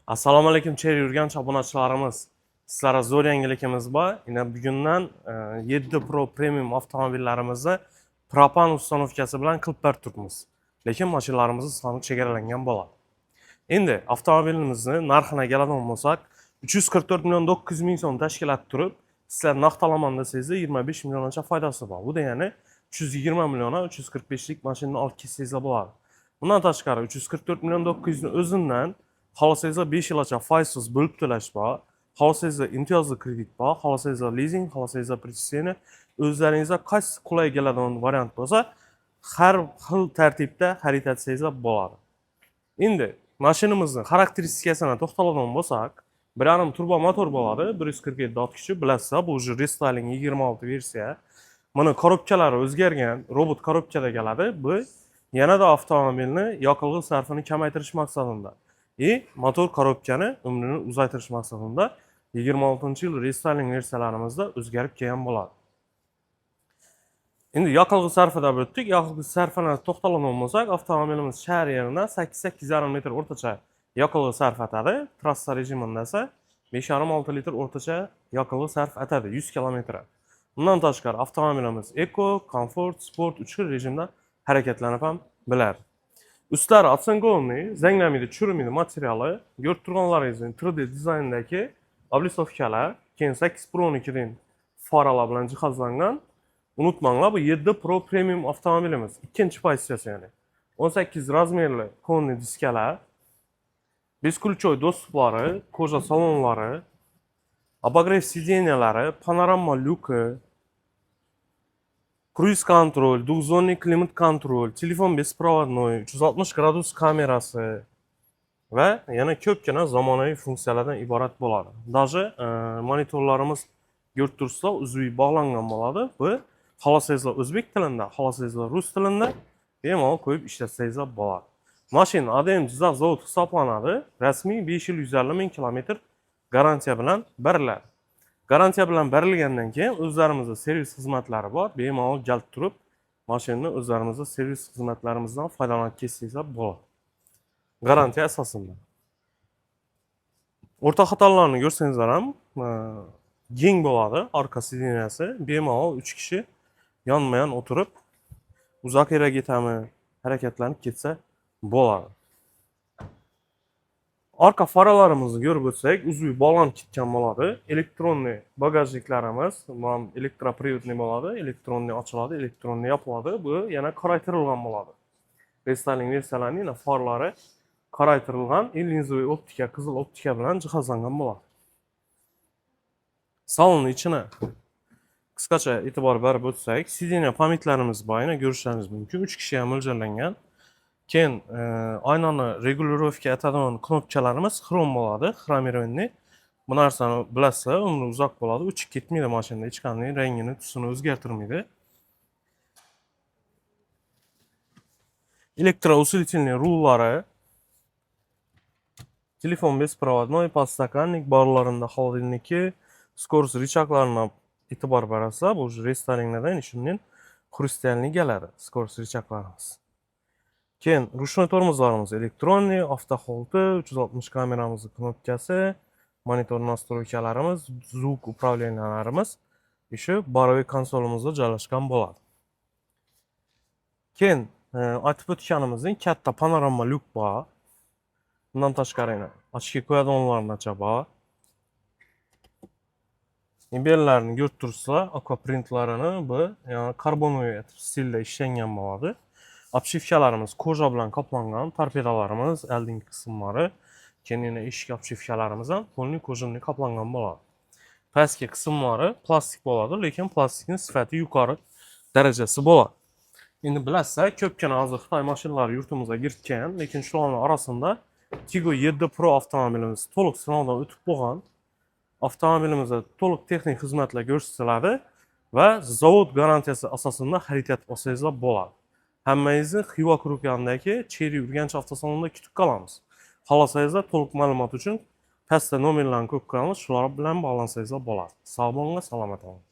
Assalomu alaykum, Chery Urganch obunachilarimiz. Sizlarga zo'r yangiligimiz bor. Ina bugundan 7 Pro Premium avtomobillarimizni propan установкасы bilan qilib berib turibmiz. Lekin mashinalarimizni soni chegaralangan bo'ladi. Endi avtomobilimizni narxina keladigan bo'lsak, 344 million 900 ming so'm tashkil etib turib, sizlar naqd olaman desangizlar 25 milliongacha foydasi bor. Bu degani 320 milliona 345lik mashinani olib kelsangizlar bo'ladi. Bundan tashqari 344 million 900 ni o'zidan xohlasangizlar 5 yilgacha foizsiz bo'lib to'lash bor. Xohlasangizlar imtiyozli kredit bor, xohlasangizlar lizing, xohlasangizlar перечисление, o'zlaringizga qaysi qulay keladigan variant bo'lsa, har xil tartibda xarid etsangizlar bo'ladi. Endi mashinamizni xarakteristikasini to'xtaladigan bo'lsak, 1,5 turbo motor bo'ladi, 147 ot kuchi, bilasizlar, bu уже рестайлинг 26 versiya. Buni korobkalari o'zgargan, robot korobkada keladi. Bu yanada avtomobilni yoqilg'i sarfini kamaytirish maqsadida и motor korobkani umrini uzaytirish maqsadida 26 yil рестайлинг versiyalarimizda o'zgarib kelgan bo'ladi. Endi yoqilg'i sarfi deb o'tdik. Yoqilg'i sarfini to'xtaladigan bo'lsak, avtomobilimiz shahar yerida 8-8,5 litr o'rtacha yoqilg'i sarf etadi. Trassa rejimida esa 5,5-6 litr o'rtacha yoqilg'i sarf etadi 100 kilometr. Bundan tashqari avtomobilimiz eko, komfort, sport 3 xil rejimda harakatlanib ham biladi. Ustlari оцинкованный, zanglamaydi, churimaydi materiali. Ko'rib turganlaringizdek 3D dizayndagi облицовка lar, keyin 8 Pro 12 faralar bilan jihozlangan. Unutmanglar, bu 7 Pro Premium avtomobilimiz. Ikkinchi pozitsiyasi ya'ni. 18 размер li konli diskalar, бесключевой доступ lari, кожа salonlari, обогрев сиденья lari, panorama lyuki, круиз-контроль, двухзонный климат-контроль, telefon беспроводной, 360 gradus kamerasi va yana ko'pgina zamonaviy funksiyalardan iborat bo'ladi. Даже monitorlarimiz ko'rib turibsizlar, uzviy bog'langan bo'ladi. Bu xohlasangizlar o'zbek tilida, xohlasangizlar rus tilida bemalol qo'yib ishlatsangizlar bo'ladi. Mashina ADM Jizzax zavod hisoblanadi. Rasmiy 5 yil 150 ming kilometr garantiya bilan beriladi. Garantiya bilan berilgandan keyin o'zlarimizda servis xizmatlari bor. Bemalol kelib turib, mashinani o'zlarimizda servis xizmatlarimizdan foydalanib ketsangizlar bo'ladi. Garantiya asosida. O'rta qatorlarni ko'rsangizlar ham keng bo'ladi orqa сиденья si. Bemalol 3 kishi yonma-yon o'tirib, uzoq yerga ketami, harakatlanib ketsa bo'ladi. Orqa faralarimizni ko'rib o'tsak, uzviy bog'lanib ketgan bo'ladi. Электронный багажник larimiz, bu ham электроприводный bo'ladi, электронный ochiladi, электронный yopiladi. Bu yana qoraytirilgan bo'ladi. Рестайлинг versiyalarning yana farlari qoraytirilgan и линзовый optika, qizil optika bilan jihozlangan bo'ladi. Salonni ichini qisqacha e'tibor berib o'tsak, сиденья память larimiz bor, yana ko'rishlaringiz mumkin. 3 kishiga mo'ljallangan. Keyin oynani регулировка etadigan knopkalarimiz xrom bo'ladi, хромированный. Bu narsani bilasizlar, umri uzoq bo'ladi, o'chib ketmaydi mashinada, hech qanday rangini, tusini o'zgartirmaydi. Электроусилительный rullari, telefon беспроводной, подстаканник, borlarida холодильники, скорость рычаг larini e'tibor berasizlar, bu уже рестайлинг lardan shundan хрустальный keladi скорость рычаг larimiz. Keyin ручной tormozlarimiz электронный, avtoholti, 360 kameramizni knopkasi, monitor настройка larimiz, звук управления larimiz shu боровой konsolimizda joylashgan bo'ladi. Keyin aytib o'tganimizdek katta panorama lyuk bor. Bundan tashqari yana ochki qo'yadiganlargacha bor. Mebellarni ko'rib turibsizlar, aquaprintlarini bu ya'ni карбоновый stilda ishlangan bo'ladi. Обшивка larimiz кожа bilan qoplangan, torpedalarimiz, oldingi qismlari, keyin yana eshik обшивка larimiz ham полный кожаный qoplangan bo'ladi. Pastki qismlari plastik bo'ladi, lekin plastikning sifati yuqori darajasi bo'ladi. Endi bilasizlar, ko'pgina hozir Xitoy mashinalari yurtimizga kiritgan, lekin shularning orasida Tiggo 7 Pro avtomobilimiz to'liq sinovdan o'tib bo'lgan. Avtomobilimizda to'liq texnik xizmatlar ko'rsatiladi va zavod garantiyasi asosida xarid etib olsangizlar bo'ladi. Hammangizni Xiva yonidagi Chery Urganch avtosalonida kutib qolamiz. Xohlasangizlar to'liq ma'lumot uchun pastda nomerlarni qo'yib qo'yamiz, shular bilan bog'lansangizlar bo'ladi. Sog' bo'linglar, salomat bo'ling.